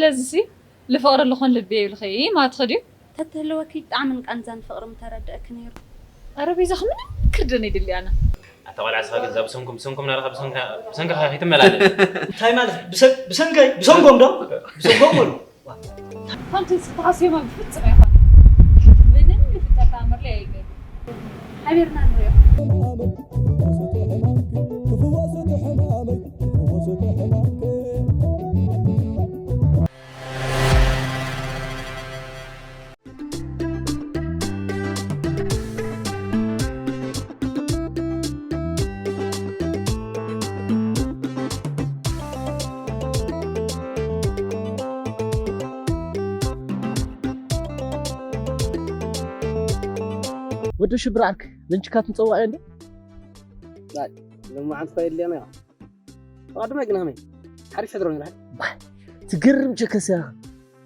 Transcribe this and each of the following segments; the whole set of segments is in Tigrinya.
ስለዚሲ ልፍቕሪ ልኾን ልቢ የብልኺ ማለት ኸድዩ? ተትህልወኪ ብጣዕምን ቃንዛን ፍቕሪ ምተረድእኪ ነይሩ። ኣረ ቤዛኺ ምንም ክርደን ኣይደሊ ኣነ። ኣታ ቆልዓ ንስኻ ግን እዛ ብሰንኩም ብሰንኩም ናለኻ ብሰንካ ብሰንካ ከይትመላለስ። እንታይ ማለት ብሰን- ብሰንከይ ብሰንኮም ዶ ብሰንኮም በሉ። ከምቲ ዝተኻስዮማ ብፍጹም ኣይኮነ። ምንም ዝፍጠር ተኣምር ላይ ኣይገኝ። ሓቢርና ንሪኦ። ወዲ ሽብራ ዓርክ ለንችካ ትንጸዋ እያ እንዴ? ሎማዓንቲ ኳ የድልየና እያ። ኣቐድመ ግን ሃመይ ሓሪፍ ሕድሮ ይልሃል። ትገርም ቸከስያ።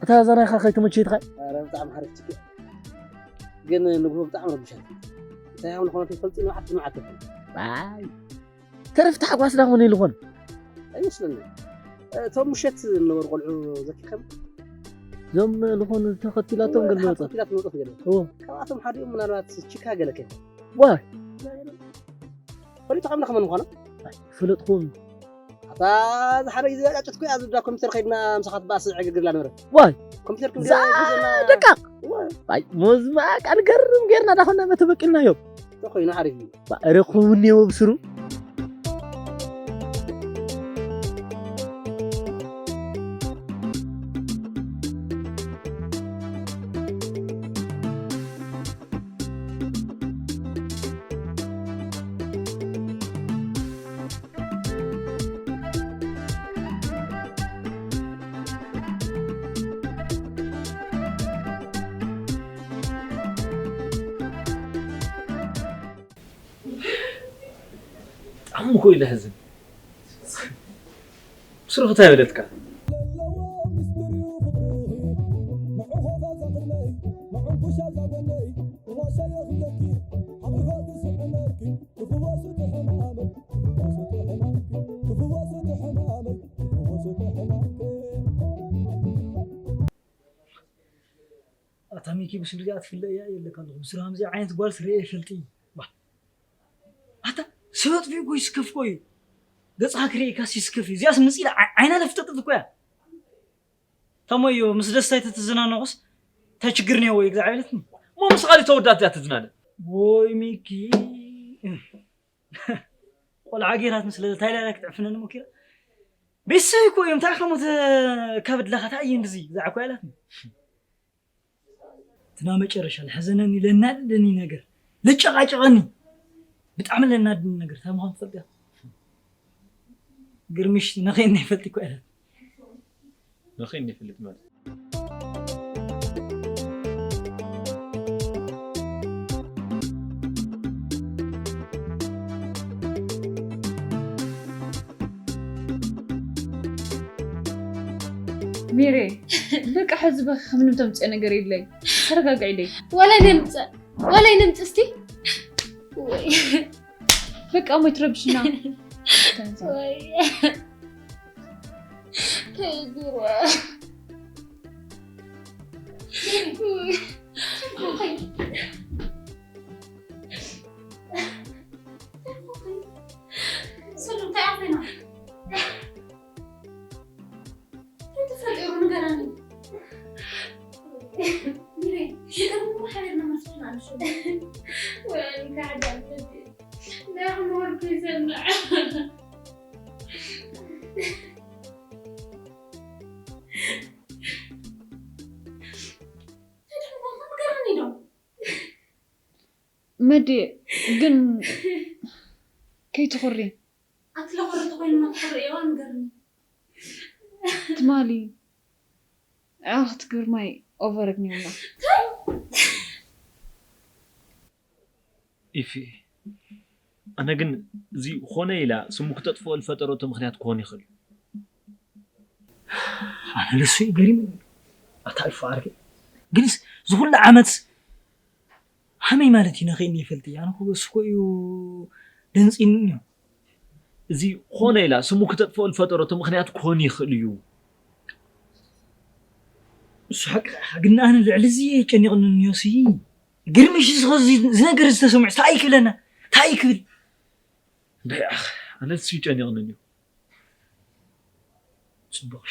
እታ ዛናኻ ከይተመቸይትኻ? ኧረ ብጣዕሚ ሓሪፍ ችክ። ግን ንግሆ ብጣዕሚ ረቢሻት። እንታይ ከም ዝኾነት ይፈልጥ ንዓት ንዓት። ኣይ ተረፍ ታሕጓስ ዳ ኾነ ልኾን? ኣይመስለኒ። እቶም ምሸት ነበሩ ቆልዑ ዘኪርካም? እዞም ልኾን ተኸቲላቶም ገለ መውፀት። ተኸቲላት መውፀት ገለ። እዎ። ካብኣቶም ሓዲኦም ምናልባት ችካ ገለ ከ? ዋይ። ፈሊጥኩም ዶ ከመን ምዃኑ? ኣይፈለጥኹም። ኣታ ዝሓደ ግዜ ጫጭት እኮ እያ ዝብዳ ኮምፒተር ከይድና ምሳኻ ትበኣስ ዕግርግር ኢላ ነበረት። ዋይ። ኮምፒተር ክንገ- እዛ ግዜና- ደቃቕ። ዋይ። ኣይ፣ ሞዝማ ቃል ገርም ጌርና ዳኾና መተበቂልናዮም። ተኾይኑ ሓሪፍ እዩ። ባእረኹም እኒኦ ብስሩ። ብጣዕሚ እኮ እዩ ለሕዝን። ብስሩ እንታይ በለትካ? ኣታ ሚኪ ብስሩ እዚኣ ትፍለ እያ የለካ ኣለኹ። ብስሩ ከምዚ ዓይነት ጓል ስርኤ ይፈልጥ እዩ። ዋ። ኣታ ሰብ ኣጥፊኡ እኮ ይስከፍ እኮ እዩ። ገጽካ ክርእየካስ ይስከፍ እዩ። እዚኣስ ምጽኢላ ዓይ- ዓይና ለፍጠጠት እኮ እያ። ታሞ እዩ ምስ ደስታይ ተተዘናነቑስ እንታይ ችግር እኒሀዎ እዩ እግዚኣብሔር ይትም። እሞ ምስ ካልእ ተወዳት እያ ትዝናነ። ወይ ሚኪ። ቆልዓ ጌራት ምስ ለለ ታይላንድ ክትዕፍነኒ ሞኪራ። ቤተሰብ እኮ እዮም። እንታይ ከምኡ ተካብድ ለኻ እንታይ እዩ እንደዚ ዝዓኮ ያላት? ትናመጨረሻ ለሐዘነኒ ለናደደኒ ነገር ለጨቃጨቀኒ ብጣዕሚ ለናደደኒ ነገር እንታይ ምዃኑ ትፈልጥ እያ? ግርምሽ ነኸይኒ ይፈልጥ እኮ ያላት። ነኸይኒ ይፈልጥ ማለት ሚሬ፣ በቃ ሕዚ በኺ ምንም ተምፅኦ ነገር የለይ። ተረጋግዒለይ። ወላይ ነምፅእ፣ ወላይ ነምፅእ እስቲ። ወይ። በቃ እሞ ትረብሽና። ወይ። ከይጉራ። ሰሉ እንታይ ኣፈና? እንታይ ተፈጢሩ ንገራኒ። ሚሬ፣ ሽግር እኮ ሓቢርና መፍትሒ ንኣልሹ። ወይ ኣንካ ሓደ ኣንተ። ናይ ኣምወርኩ ይሰምዕ። እንታይ ደኣ ንገራኒ ዶ? መዲ ግን ከይትኹሪ። ኣቲ ለኹሪ ተኾይኑ መትሕሪ እዋ ንገርኒ። ትማሊ ኣኽት ግርማይ ኦቨር ኣግኒዮምና። ኢፊ፣ ኣነ ግን እዚ ኾነ ኢላ ስሙ ክተጥፍኦ ዝፈጠረቶ ምኽንያት ክኾን ይኽእል እዩ። ኣነ ለሱ እዩ ገሪሙ። ኣታ ኢፎ ዓርኪ። ግንስ ዝኹሉ ዓመት ሃመይ ማለት እዩ ነኸይኒ ይፈልጥ እዩ። ኣነ እኮ እሱ እኮ እዩ ደንፂኒ እዩ። እዚ ኾነ ኢላ ስሙ ክተጥፍኦ ዝፈጠረቶ ምኽንያት ክኾን ይኽእል እዩ። እሱ ሓቅኻ ኢኻ፣ ግን ኣነ ልዕሊ እዚ ጨኒቕኒ እኒኦሲ። ግርምሽ እዚ ኸዚ ዝነገር ዝተሰምዑ እንታይ ክብለና? እንታይ ክብል? እንታይ ኣኽ፣ ኣነ እሱ ጨኒቕኒ እዩ። ጽቡቕ።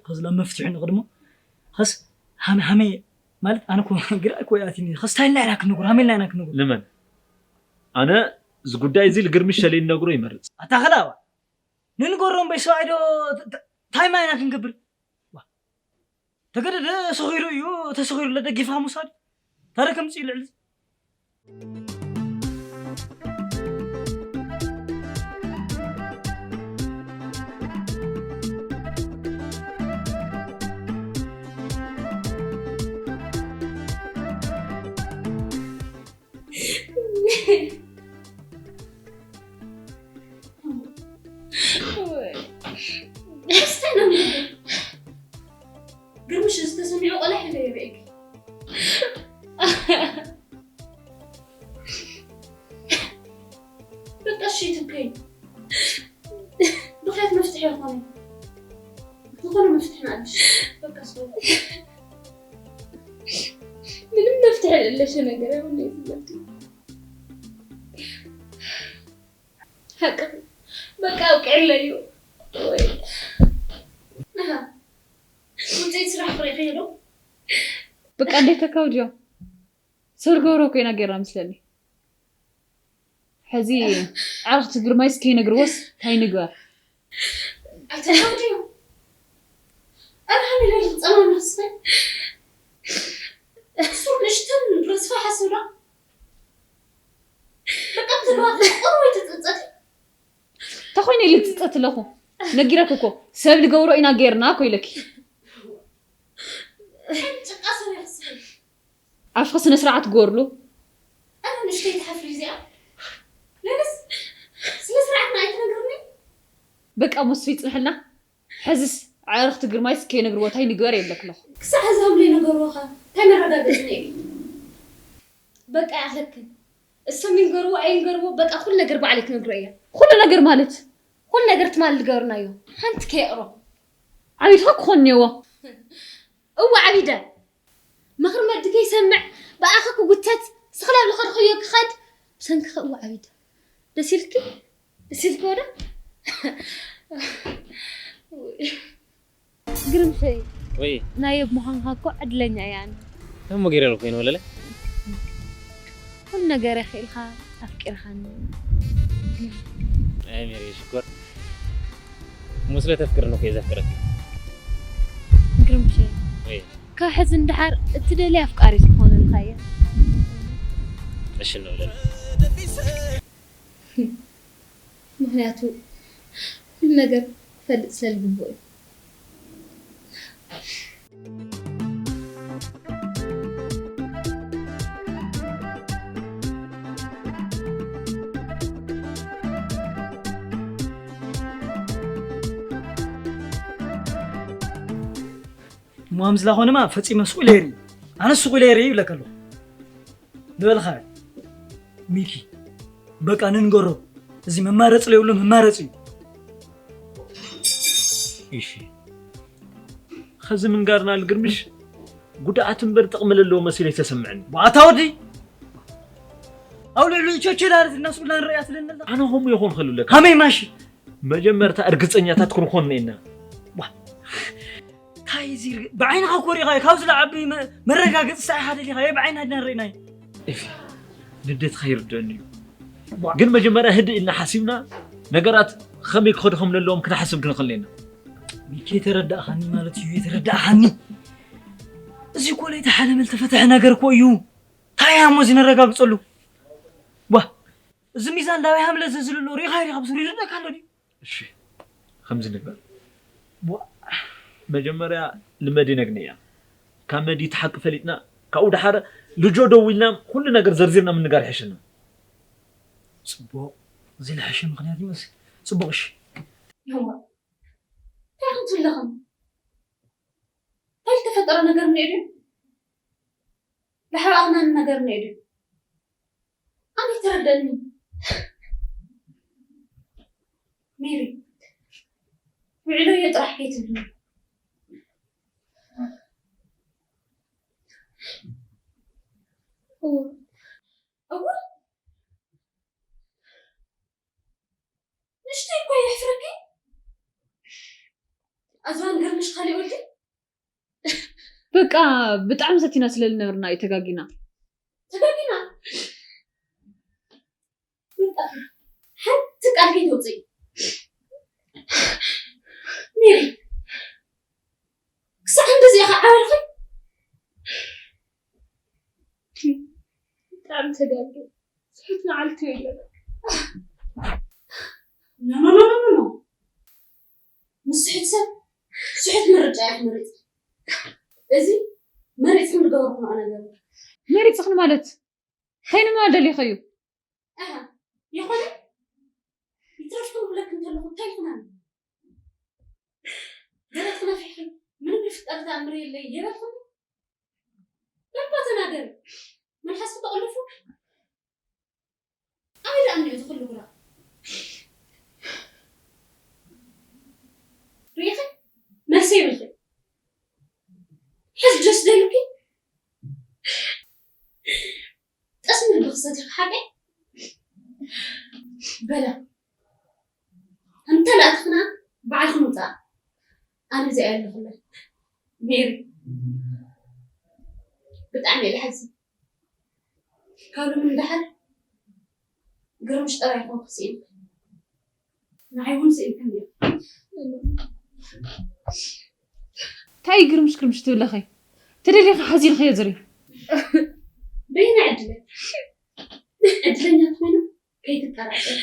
ኸዚ ላ መፍትሒ ንቕድሞ። ኸስ ሃመ-፣ ሃመ-፣ ማለት ኣነ እኮ ግራ እኮ ኣትኒ። ኸስ እንታይ ኢልና ኢና ክንነግሮ? ሃመ ኢልና ኢና ክንነግሮ? ንመን? ኣነ እዚ ጉዳይ እዚ ልግርምሽ ሰለይ ንነግሮ ይመርጽ። ኣታ ኸላ ዋ። ንንገሮ እምበይ ሰብኣይ ዶ ት-፣ ት-፣ እንታይ ማይና ክንገብር? ዋ። ተገደደ ሰኺሩ እዩ፣ ተሰኺሩ ለደጊፍካ ምውሳድ። ታዲያ ከምጽእ ልዕሊ ግርምሽ ዝተሰሚዑ ቆላሕ ኢለ ይርእየኪ። በቃ እሺ ትብከይ። ብኽያት መፍትሒ ይኾነ። ዝኾነ መፍትሒ ናለሽ። በቃ ስለ ምንም መፍትሒ ለለሽ ነገር የብለይ ዝብለኪ። ሓቂ በቃ ኣብቂዕለዩ። ወይ ኣሃ፣ ውፅኢት ስራሕ ክርኢ ዶ? በቃ እንዴት ተካብድዮ? ሰብ ዝገብሮ ኮይና ጌርና ምስለኒ። ሕዚ ዓርኽቲ ግርማይስ ከይነግርዎስ እንታይ ንግበር? ኣይተካብድዮ። ኣረ ሃሚለ ልኽፀማ ንኽስበ። እሱ ንእሽተን ረስፋ ሓስብዳ። በቃ ብትግባር ቁሩብ ኣይትፅፀቲ። ተኾይነ ኢለ ትፀት ኣለኹ። ነጊረክ እኮ ሰብ ልገብሮ ኢና ጌርና እኮ ኢለኪ። ጭቃ ሰብ ይኽስበ። ኣፍኺ ስነ ስርዓት ግበርሉ። ኣረ ንእሽተይ ትሓፍሪ እዚኣ። ለለስ ስነ ስርዓትና ኣይትነግርኒ። በቃ ሙሱ ይጽንሕልና። ሕዝስ ኣዕርኽቲ ግርማይስ ከይነግርዎ እንታይ ንግበር የብለክለኹ። ክሳዕ ሕዚ ሃምለይ ነገርዎ ኸ እንታይ መረጋገጺ ነይሩ? በቃ ይኣኽለክን። እሶም ይንገርዎ ኣይንገርዎ በቃ ኩሉ ነገር ባዕለይ ክነግሮ እየ። ኩሉ ነገር ማለት? ኩሉ ነገር ትማሊ ዝገበርናዮ ሓንቲ ከየቕሮ። ዓቢድካ ክኾን እኒኦዎ። እወ ዓቢደ። ምኽሪ መዲ ከይሰምዕ ብኣኺ ክጉተት ስኽላብ ዝኸድኽዮ ክኸድ ብሰንክኺ እወ ዓቢደ። ደስ ኢልኪ? ደስ ኢልኪ ወደ? ግርምሸይ ወይ ናይ ኣብ ምዃንካ እኮ ዕድለኛ እያ ኣነ። እሞ ገይረ ኣለኩ ኮይነ ወለለ። ኩሉ ነገር የኽኢልካ ኣፍቂርካኒ። ኣይ ሜሪ ሽኮር። እሞ ስለ ተፍቅርኒ እኮ እየ ዘፍቅረኪ። ግርምሸይ ወይ ካብ ሕዚ ንደሓር እትደልያ ኣፍቃሪት ክኾነልካ እየ። እሺ እንብለሉ። ምኽንያቱ ኩሉ ነገር ክፈልጥ ስለ ዝግብኦ እዩ። እሞ ኣምዝላ ኾነማ ፈጺመ ስቕ ኢለ ይርኢ። ኣነ ስቕ ኢለ ይርኢ ይብለካ ኣለኹ። ንበልኻ ሚኪ፣ በቃ ንንገሮ። እዚ መማረጺ ለይብሉ መማረጺ እዩ። እሺ። ኸዚ ምንጋርና ልግርምሽ ጉድኣት እምበር ጥቕሚ ለለዎ መሲሉ ኣይተሰምዐኒ። ኣታ ወዲ፣ ኣብ ልዕሊ ቸቸላርት እናስኡልና ንርእያ ትለና ኣላ። ኣነ ከምኡ ይኾን ከሉለካ። ከመይ ማሺ? መጀመርታ እርግጸኛታት ክንኾን ነና። ዋ። እንታይ እዚ ርግ-፣ ብዓይንኻ እኮ ሪኢኻዮ፣ ካብዚ ዝዓቢ መ-፣ መረጋገጺ እንታይ ኢኻ ደሊኻዮ? ብዓይንና ድና ርኢናዮ። ኤፊ፣ ንዴትኻ ይርደአኒ እዩ። ዋ። ግን መጀመርያ ህድእ ኢልና ሓሲብና ነገራት ከመይ ክኸዱ ከም ዘለዎም ክንሓስብ ክንኽእል ነና። ሚኪ፣ የተረዳእኻኒ ማለት እዩ፣ የተረዳእኻኒ። እዚ እኮ ለይተሓለመ ዝተፈተሐ ነገር እኮ እዩ። እንታይ እያ እሞ እዚ ነረጋግጸሉ? ዋ፣ እዚ ሚዛን ዳበይ ሃምለ ዘዝልሎ ሪኢኻዮ ዲኻ? ብስሩ ይርደካ ኣሎ ድዩ? እሺ፣ ከምዚ ንግበር። ዋ፣ መጀመርያ ንመዲ ነግንያ። ካብ መዲ እቲ ሓቂ ፈሊጥና፣ ካብኡ ደሓረ ልጆ ደዊልና ኩሉ ነገር ዘርዚርና ምንጋር ይሕሸና። ጽቡቕ፣ እዚ ልሕሸ ምኽንያት ይመስል። ጽቡቕ፣ እሺ። እዋ፣ እንታይ ክትብሉ ኣለኹም? እንታይ ዝተፈጠረ ነገር እኒኦ ድዩ? ላሕባእኽናኒ ነገር እኒኦ ድዩ? ኣነ ይተረደኒ። ሜሪ፣ ውዕሎዮ ጥራሕ ከይትብልኒ። እዋ፣ ንእሽተይ እኳ የሕፍረኪ። ኣዝዋን ግርምሽ ካልእ ወልዲ? በቃ፣ ብጣዕሚ ሰቲና ስለ ዝነበርና እዩ ተጋጊና። ተጋጊና? በቃ፣ ሓንቲ ቃል ከይተውፅኢ። ሜሪ፣ ክሳዕ እንደዚኣ ከዓበልኺ? ብጣዕሚ ተጋግየ። ስሕት ንዓልቲ የለን። ኖ፣ ኖ፣ ኖ፣ ኖ፣ ኖ፣ ኖ። ምስ ስሕት ሰብ ስሕት ምርጫ ኢኺ መሪጽኪ። እዚ መሪጽክን ዝገበርክንኦ ነገር እዩ። መሪጽኽን ማለት እንታይ ንምባል ደሊኺ እዩ? ኣሃ፣ ይኾነ ይትረፍኩም ብለክ እንተለኹ እንታይ ይኹን ኣሎ? ገለ ትነፊሕኺ፣ ምንም ዝፍጠር ተኣምር የለይ የበልኩም? እባ ተናገሪ። መልሓስኪ ተቕልፉ። ኣበይ ደኣ እኒኦ እዚ ኩሉ ጉራ? ርኢኺ? መልሲ የብልኪ። ሕዚ ደስ ዶ ኢሉኪ? ጠስሚ ኢልኪ ክሰትኺ ሓቀይ? በላ። እንተ ለኣትኽና ባዕልኽን ውፃእ። ኣነ እዚኣ ኣለኹላ። ሜሪ፣ ብጣዕሚ እየ ዝሓዝን። ካብ ሎሚ ንደሓር ግርምሽ ጥራይ ይኹን ክስኢን። ንዓይ እውን ስኢንክን እየ። እንታይ ግርምሽ ግርምሽ ትብለኺ? ተደሊኺ ሓዚልኽዮ ዝሪ። በይና ዕድለ። ዕድለኛ ትኾይና ከይትጠራጠር።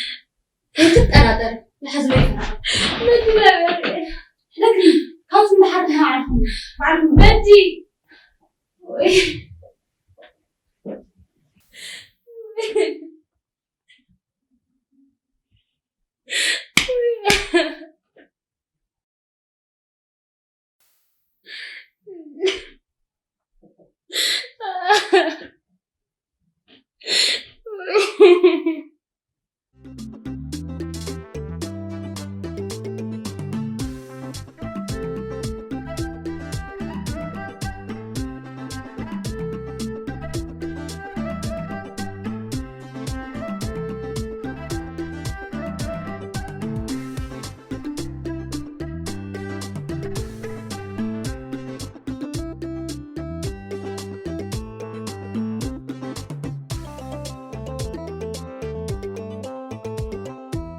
ከይትጠራጠር። ይሓዝለይ። መዲ በበ። ለግኒ፣ ካብዚ ንደሓር ንባዕልኹም። ባዕልኹም። መዲ። ወይ።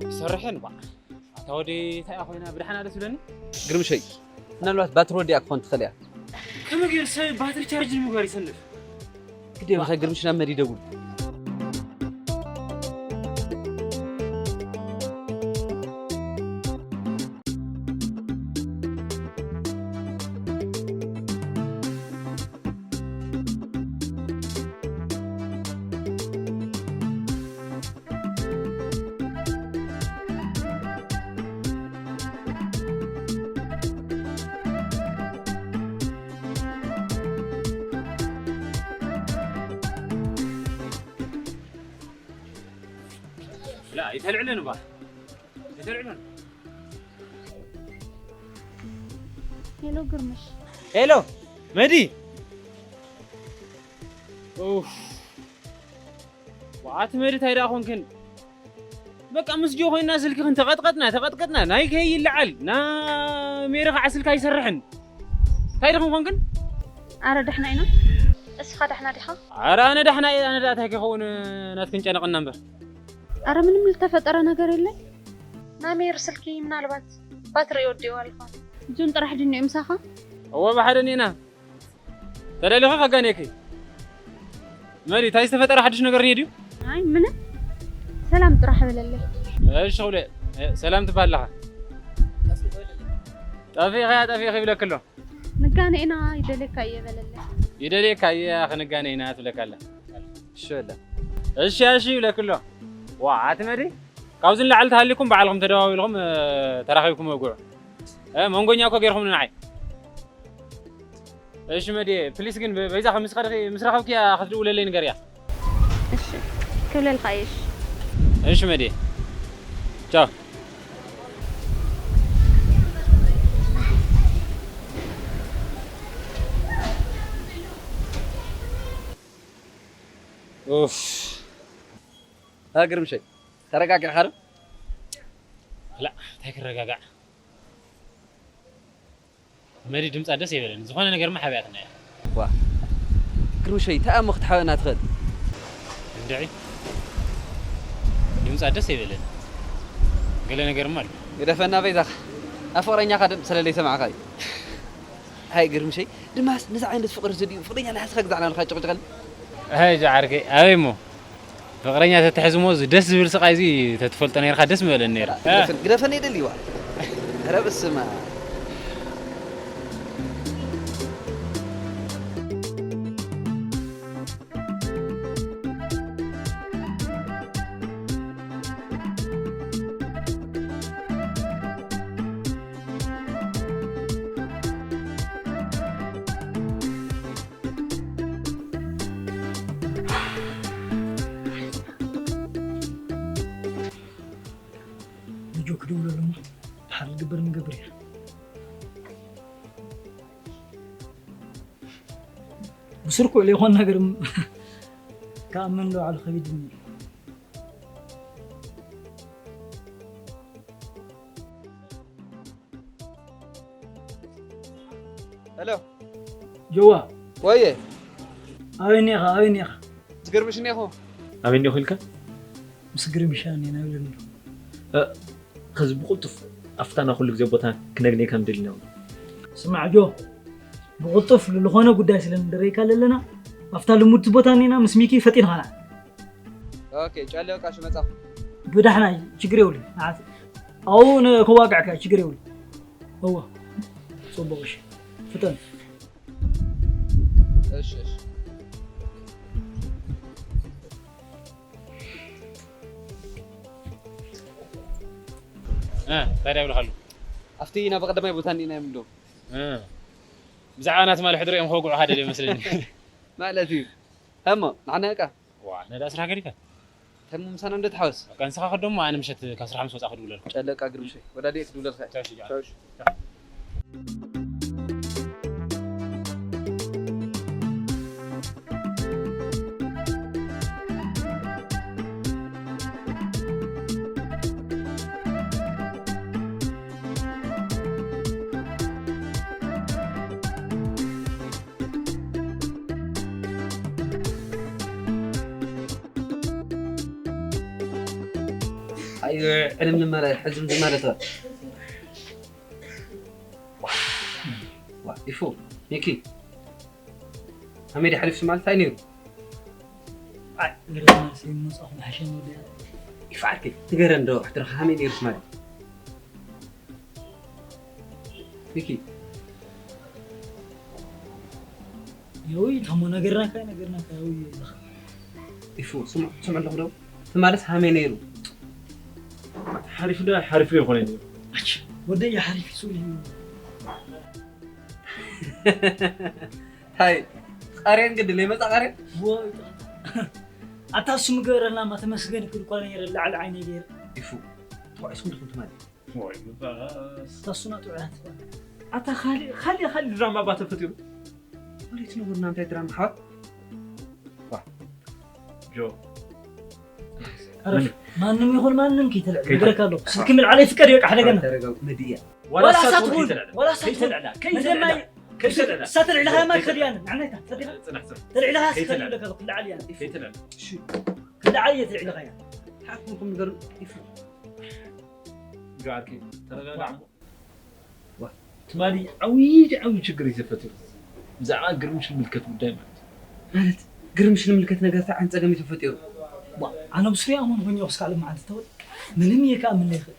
ይሰርሕን ባ። ኣታ ወዲ እንታይ ኮይና ብድሓና ደስ ይብለኒ። ግርምሸይ፣ ምናልባት ባትሪ ወዲኣ ክኾን ትኽእል እያ። ከመይ ገይሩ ሰብ ባትሪ ቻርጅ ንምግባር ይሰንፍ? ግዴታ ግርምሽ ናብ መዲ ደውል። لا، يتهلعلن با. يتهلعلن. ሄሎ ግርምሽ። ሄሎ መዲ። ኡፍ። ዋት መዲ፣ እንታይ ደኣ ኮንክን? በቃ ምስ ጆ ኮይና ስልክኽን ተቐጥቀጥና፣ ተቐጥቀጥና። ናይ ከይ ይለዓል። ና ሜሪ ከዓ ስልካ ኣይሰርሕን። እንታይ ደኹም ኮንክን? ኣረ ደሕና ኢና። እስኻ ደሕና ዲኻ? ኣረ ኣነ ደሕና እየ። ኣነ ደኣ እንታይ ክኸውን ናትክን ጨነቐና እምበር። ኣረ ምንም ዝተፈጠረ ነገር የለን። ናይ ሜሪ ስልኪ ምናልባት ባትሪ ይወዲኡ ኣልፋ። ጁን ጥራሕ ድንዮ ምሳኻ? እወ ብሓደ እኒና። ተደሊኺ ከጋንየኪ። መዲ፣ እንታይ ዝተፈጠረ ሓድሽ ነገር እኒሄ ድዩ? ኣይ ምንም። ሰላም ጥራሕ በለለይ። እሺ፣ ኹለ ሰላም ትበሃል ኣለኻ። ጠፊእኻ እያ፣ ጠፊእኺ ይብለኪ ኣሎ። ንጋነ ኢና፣ ይደልየካ እየ በለለይ። ይደልየካ እየ፣ ክንጋነ ኢና ትብለካ ኣላ። እሺ በላ። እሺ፣ እሺ ይብለኪ ኣሎ። ዋ፣ ኣቲ መዲ፣ ካብዚ ንላዕሊ ተሃሊኩም ባዕልኹም ተደዋዊልኹም፣ እ፣ ተራኺብኩም ወግዑ። እ፣ መንጎኛ እኮ ገይርኹም ንዓይ። እሺ መዲ፣ ፕሊስ ግን በ-፣ በይዛ ምስ ከድኺ፣ ምስ ረኸብኪያ ክትድውለለይ ንገርያ። እሺ፣ ክብለልካ እየ፣ እሺ። እሺ መዲ። ቻው። ኡፍ። እ፣ ግርምሸይ፣ ተረጋጊዕካ ዶ? ላ፣ እንታይ ክረጋጋዕ? መዲ ድምጻ ደስ ኣይበለኒ። ዝኾነ ነገርማ ሓቢኣትና እያ። ዋ፣ ግርምሸይ፣ እንታይ እሞ ክትሓበና ትኽእል? እንድዒ፣ ድምጻ ደስ ኣይበለኒ። ገለ ነገርማ ኣሎ። ግደፈና በይዛኻ። ኣብ ፍቕረኛኻ ድምጺ ስለ ዘይሰማዕካ እዩ። ሃይ ግርምሸይ፣ ድማስ ነዚ ዓይነት ፍቕሪ እዚ ድዩ ፍቕረኛ ናይ ሓስኻ ግዛዕና ኢልካ ጭቕጭቐኒ? ሃይ ጃዓርከይ፣ ኣበይ እሞ? ፍቕረኛ ተትሕዝ እሞ እዚ ደስ ዝብል ስቓይ እዚ ተትፈልጦ ነይርካ ደስ ምበለኒ ነይሩ። ግደፈን-፣ ግደፈን የደልይዋ። ኧረ በስመ ኣብ። ንጆ ክድውለሉ እሞ ድሓር ዝግበር ንገብር ኢና። ብስርኩ ዘይኮን ነገር ም-፣ ክኣምን ዶ ባዕሉ ከቢድኒ እዩ። ሄሎ። ጆዋ። ወየ። ኣበይ እኒኻ? ኣበይ እኒኻ? ምስ ግርምሽ እኒኹ። ኣበይ እኒኹ ኢልካ? ምስ ግርምሽ እኒና ይብለኒ። እ፣ ከዚ ብቕልጡፍ ኣፍታና ኩሉ ግዜ ቦታ ክነግንየካ ንደሊ ኢና። ስማዕ ጆ፣ ብቕልጡፍ ዝኾነ ጉዳይ ስለ ንደረይካ ኣለና፣ ኣብታ ልሙድቲ ቦታ እኒና ምስ ሚኪ ፈጢንኻና። ኦኬ፣ ጨለ በቃ፣ እሺ፣ መጻኹ። ብዳሕና እዩ፣ ችግር የብሉን። ንዓት-፣ ኣብኡ ን-፣ ከዋግዕካ እዩ፣ ችግር የብሉን። እወ፣ ጽቡቕ፣ እሺ፣ ፍጠን። እሺ፣ እሺ። እ፣ ታዲያ ይብልኻሉ። ኣብቲ ናብ ቀዳማይ ቦታ እኒና እዮም እንዶ። እ፣ ብዛዕባ ናቲ ማልሒ ድሪኦም ከውግዑኻ ደልዮም መስለኒ። ማለት እዩ። እሞ፣ ንዓና በቃ። ዋ፣ ነዳ ስራሕ ገዲፈ። ተሙ ምሳና እንዶ ተሓወስ። በቃ ንስኻ ከደሞ ኣነ ምሸት ካብ ስራሕ ምስ ወጻእኩ ክድውለልካ። ጨለቃ ግርምሸይ፣ ወዳዲኤ ክድውለልካ። ቻው፣ ሽጃ። ቻው፣ እሺ። ኣይ፣ ዕልም ንመረ-፣ ሕዝም ዝመረተ። ዋ፣ ኢፉ፣ ሚኪ። ሃሜዲ ሓሊፍሲ ማለት እንታይ ነይሩ? ኣይ፣ ገረዝና ሰይ መጻኹ መሓሸኒ ወዲያ። ኢፉ ዓርከይ፣ ንገረን ዶ፣ ኣሕድርኻ ሃሜ ነይሩስ ማለት? ሚኪ። የውይ፣ ታሞ ነገርናካ፣ ነገርናካ፣ የውይ፣ የውይ። ኢፉ፣ ስምዑ፣ ስምዑ ኣለኹ ዶ? ትማልስ ሃመይ ነይሩ። ሓሪፍ ዶ፣ ሓሪፍ ዶ ይኾነ ነይሩ? ኣች፣ ወደይ ሓሪፍ ይሱ እዩ። ሃይ፣ ቃሬን ግድ ለይመጻ ቃሬን? ወይ፣ ኣታ እሱ ምገበረልና፣ ማ ተመስገን ክብል እኳ ነይረ፣ ላዕሊ ዓይነይ ገይረ። ኢፉ፣ ተዋዒስኩም ድኹም ትማሊ። ወይ፣ በስ። ኣታ እሱና ጥዑያት። ኣታ ካሊ-፣ ካሊ-፣ ካሊ ድራማ ባ ተፈጢሩ? ወለይቲ ነብርና እንታይ ድራማ ሓወት? ዋ፣ ጆ። ኣረፍ። ማንም ይኹን ማንም ከይተልዕል። ከይተ-፣ ነግረካ ኣለኹ። ስልኪ ምልዓለይ ፍቀድ እዩ፣ በቃ፣ ሓደ ገና። ተረጋጉ፣ መድያ። ዋላ ዋላ እሳ እሳት ትኹን፣ ትኹን፣ ከይተልዕላ። ዋላ እሳ ትኹን። ከይተልዕላ። ከይተልዕላ። መደማይ-፣ ከይተልዕላ። እሳ ተልዕልኻ ከይተልዕላ። ማይ ከድያን፣ ንዓናይታ፣ ሰዲኻ። ጽናሕ፣ ጽናሕ። ተልዕልኻ ከይተልዕላ። ስከድልካ፣ ክልዓል እያን። ከይተልዕላ። እሺ። ክልዓል እየ ተልዕልኻ እያ። ሓፍኩም ንገሩ፣ ይፍሩ። ጆ ዓርከይ፣ ተረጋጋዕ እሞ። ዋ፣ ትማሊ ዓብዪ ዓብዪ ችግር እዩ ተፈጢሩ። ብዛዕባ ግርምሽ ዝምልከት ጉዳይ ማለት እዩ። ማለት ግርምሽ ዝምልከት ነገር እንታይ ዓይነት ጸገም እዩ ተፈጢሩ? ዋ፣ ኣነ ብስሩይ ኣመን ኾይነ ክሳዕ ሎማዓንቲ ተወል ምንም እየ ክኣምን ዘይኽእል።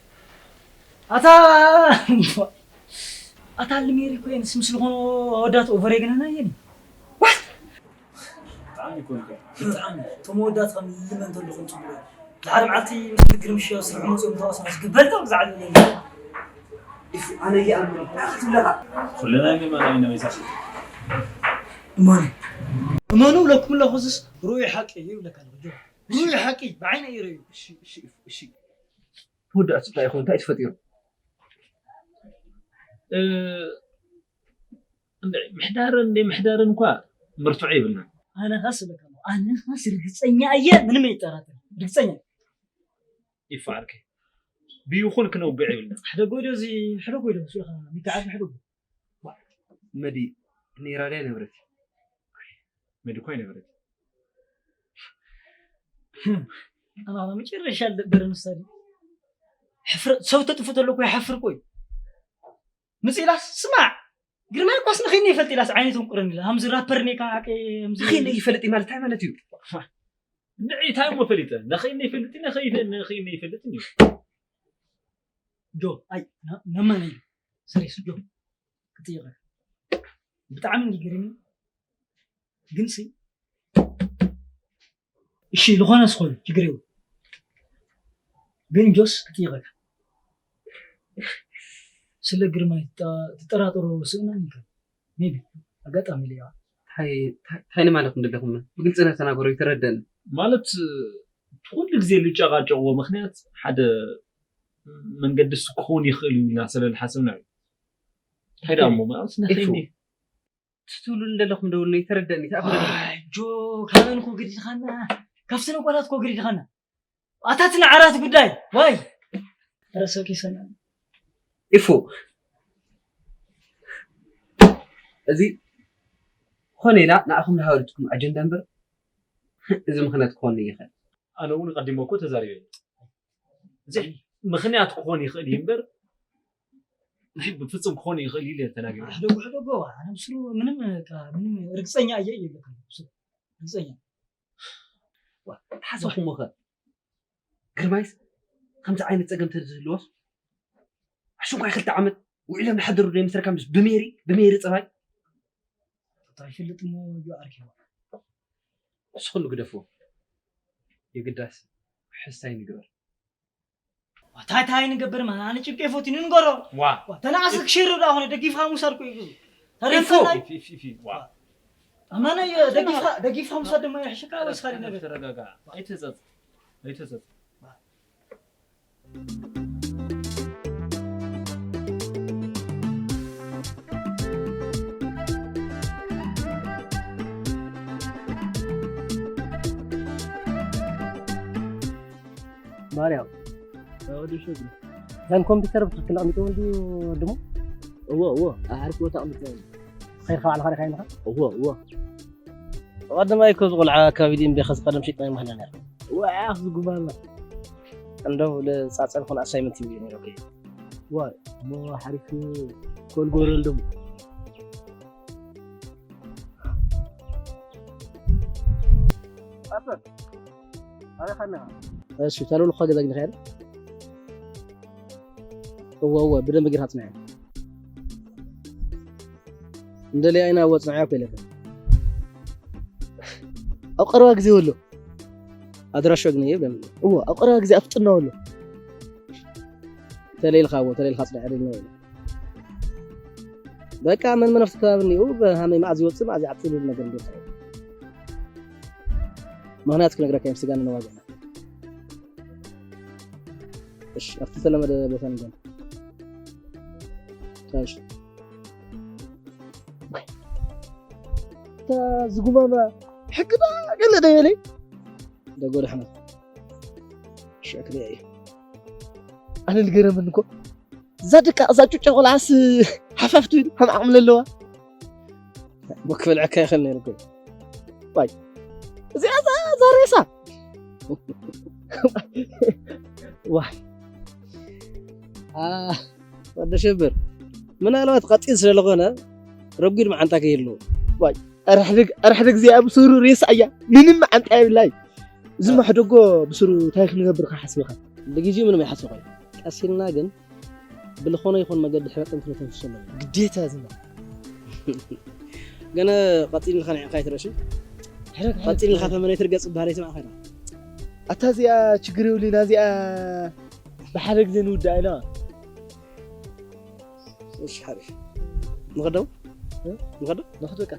ኣታ፣ ኣታ ልሜሪ ኮይንስ ምስ ዝኾኑ ኣወዳት ኦቨር የግነና እየን። ዋት? ብጣዕሚ እኮ ንፉዕ። ብጣዕሚ። እቶም ኣወዳት ከም ልመን ተለኹም ጽቡቕ። ድሓር መዓልቲ ምስ ግርምሽ ስራሕ መጽኦም ተዋሳስ ግበል ተው ዝዓለለኒ። ኢፍ፣ ኣነ ይኣምን። ኣኽትብለኻ። ኩልና ንማና ኢና መይሳስ። እመኑ። እመኑ እብለኩም ኣለኹ፣ እዚስ ርኡይ ሓቂ እዩ ይብለካ ኣለኹ፣ ጆ። ርኡይ ሓቂ፣ ብዓይነ እዩ ርእዩ። እሺ፣ እሺ፣ ኢፍ፣ እሺ። ወዲ ኣጽብታ ይኹን፣ እንታይ እዩ ተፈጢሩ? እ፣ እንደ ምሕዳርን እንደ ምሕዳርን እኳ መርትዖ የብልናን። ኣነ ኸስ እብለካ ኣለኹ፣ ኣነ ርግፀኛ እየ፣ ምንም ኣይጠራጠር፣ ርግፀኛ። ይፋ ዓርከይ፣ ብይኹን ክነውግዕ ይብልና። ሕደጎ ዶ እዚ፣ ሕደጎ ዶ፣ እሱ ኢኻ፣ ሚካዓል ሕደጎ። መዲ፣ ኔራ ድያ ነበረት? መዲ እኮ ኣይነበረት። ኣና መጨረሻ ልደበር ምሳሌ። ሕፍረ-፣ ሰብ ተጥፉ ተሎ እኮ ይሓፍር እኮ እዩ። ምጽእ ኢላስ፣ ስማዕ፣ ግርማይ እኮስ ንኺኒ ይፈልጥ ኢላስ ዓይነቶም ቁርን ኢላ። ሃምዚ ራፐር ኔካ ሓቂ፣ ሃምዚ ንኺኒ ይፈልጥ እዩ ማለት እንታይ ማለት እዩ? ንዒ እንታይ እሞ ፈሊጠ? ንኺኒ ይፈልጥ፣ ንኺኒ፣ ንኺኒ ይፈልጥ እዩ። ጆ፣ ኣይ፣ ና-፣ ነማን እዩ። ሰሪስ ጆ፣ ክትይቐ። ብጣዕሚ እንዲግርም፣ ግን ሲ፣ እሺ፣ ልኾነ ስኾነ፣ ችግር የብሉ። ግን ጆስ፣ ክትይቐ። ስለ ግርማይ ትጠ-፣ ትጠራጠሮ ስእና ኒከ። ሜቢ፣ ኣጋጣሚ ኢለ እያ። ታይ፣ ታይ፣ ታይ ንማለትኩም ደለኹም? ብግልጺ ተናገሩ፣ ይተረደኒ። ማለት፣ ኩሉ ግዜ ልጨቃጨቅዎ ምኽንያት ሓደ መንገዲ እሱ ክኸውን ይኽእል እዩ ኢልና ስለ ዝሓሰብና እዩ። እንታይ ደኣ እሞ፣ ማለት፣ ንኸይኒ ኢፉ። ትትብሉ እንደለኹም ደውል ነው፣ ይተረደኒ፣ ተኣኽለኒ። ኣይ፣ ጆ፣ ካበን ኮ ግዲድኻና፣ ካብቲ ነቆላት ኮ ግዲድኻና። ኣታ እቲ ንዓራት ጉዳይ፣ ዋይ! ኧረ ሰብ ከይሰምዐኒ። ኢፉ፣ እዚ ኾነ ኢላ ንኣኹም ንሃወልትኩም ኣጀንዳ እምበር፣ እዚ ምኽንያት ክኾን ይኽእል። ኣነ እውን ቀዲመ እኮ ተዛሪበ። እዚ ምኽንያት ክኾን ይኽእል እዩ እምበር፣ እዚ ብፍጹም ክኾን ይኽእል ኢለ ተናጊረ። ሕደጎ፣ ሕደጎ፣ ኣነ ምስሉ ምንም፣ በቃ፣ ምንም ርግጸኛ እየ ይብለካ፣ ምስሉ ርግጸኛ። ዋ፣ ተሓሰብኩሞ ኸ? ግርማይስ ከምዚ ዓይነት ጸገም ተዝህልዎስ? ኣሽንኳይ ክልተ ዓመት ውዒሎም ዝሓደሩ ዶ ይመስለካ? ምስ ብሜሪ፣ ብሜሪ ጸባይ? እንታይ ይፈልጥ እሞ እዩ ዓርኪ? እሱ ኩሉ ግደፍዎ። የግዳስ ሕሳይ ንግበር። ታይ ታይ ንገብር ማን? ኣነ ጭብቂ ፈቲኑ ንገሮ። ዋ። ዋ፣ ተናኣስ ክሽር ብላ ኾነ ደጊፍካ ምውሳድ እኮ እዩ። ተረፈ ኢፎ። ናይ ኢፍ፣ ኢፍ፣ ኢፍ፣ ኢፍ፣ ዋ። ኣማና የ-፣ ደጊፍካ፣ ደጊፍካ ምውሳድ ድማ ይሕሽካ ወይስ ካልእ ነገር? ተረጋጋ። ኣይትህጸጽ። ኣይትህጸጽ። ባርያ። ወዲ ሸጉ። ያን ኮምፒውተር ብትክክል ኣሚጥዎ እንድዩ ወድሙ? እዎ፣ እዎ። ኣብ ሓሪፍ ቦታ ኣሚጥዎ። ኸይድካ ባዕልኻ ርኢኻዮ ኢኻ? እዎ፣ እዎ። ቀዳማይ እኮ እዚ ቆልዓ ኣካቢዲ እምቢ፣ ከዚ ቀደም ሸይጥናዮ ምሃልና ነይርና። እዎ፣ ኣፍ ዝጉባና። እንደው ልጻጸም ኮን ኣሳይመንት ይብሉ ነይሩ፣ ኦኬ። እዎ፣ እሞ ሓሪፍ ኮል ጎረል ደሞ። ኣሰር፣ ኣበይ ኻን ኢኻ? እሺ፣ ተለውልኻ ገዛ ግንኻ ያለ? እወ፣ እወ፣ ብደንብ ጌርካ ጽንዐ። እንደለያ ኢና ወጽንዐ እኮ ኢለካ። ኣብ ቀረባ ግዜ ወሎ። ኣድራሻ ግን የብለን። እወ፣ ኣብ ቀረባ ግዜ ኣፍጥና ወሎ። ተለይልካ፣ እወ፣ ተለይልካ ጽንዐ ደልና የብለን። በቃ መን መን ኣብቲ ከባቢ እኒኡ፣ ብሃመይ መኣዝ ይወፅእ፣ መኣዝ ይዓፅእ ዝብል ነገር እንዶ እንታይ? ምኽንያት ክነግረካ እዮም፣ ስጋ ንነዋግዕና። እሺ፣ ኣብቲ ዝተለመደ ቦታ ንገን። እሺ። እታ ዝጉማማ ሕግና ገለ ዶ ይበለይ? ደጎ ዳሕና። እሺ፣ ኣክልያ እዩ። ኣነ ልገረመኒ እኮ። እዛ ደቃ፣ እዛ ጩጨ ቆልዓስ ሃፋፍ ትብል፣ ከም ዓቕሚ ዘለዋ። እሞ ክበልዐካ ይኽእል ነይሩ እኮ። ዋይ። እዚኣ እዛ፣ እዛ ሬሳ። ዋይ። ኣ፣ ወዲ ሽብር። ምናልባት ቀጢን ስለ ዝኾነ፣ ረጒድ መዓንጣ ከይህልዎ። ዋይ። ኣረ ሕደግ፣ ኣረ ሕደግ እዚኣ ብስሩ ሬሳ እያ። ምንም መዓንጣ የብላይ። እዚ እ። ማሕደጎ ብስሩ እንታይ ክንገብር ኢኻ ሓሲብካ? ብግዜኡ ምንም ኣይሓሰብኩን። ቀስ ኢልና ግን ብልኾነ ይኹን መገዲ ሕመጥን ክንተንፍሶ ኣለና። ግዴታ እዚ ነው። ገና ቀጺልካ ንዕኻ ኣይትረእሽን? ሕደግ፣ ሕደግ። ቀጺልካ ፈመነ ትርገጽ በሃለይ ትማእኸና። ኣታ እዚኣ ችግር የብሉን፣ እዚኣ ብሓደ ግዜ ንውዳእ ኢና። እሺ፣ ሓሪፍ። ንኸዶ? እ? ንኸዶ? ንኸዶ በቃ።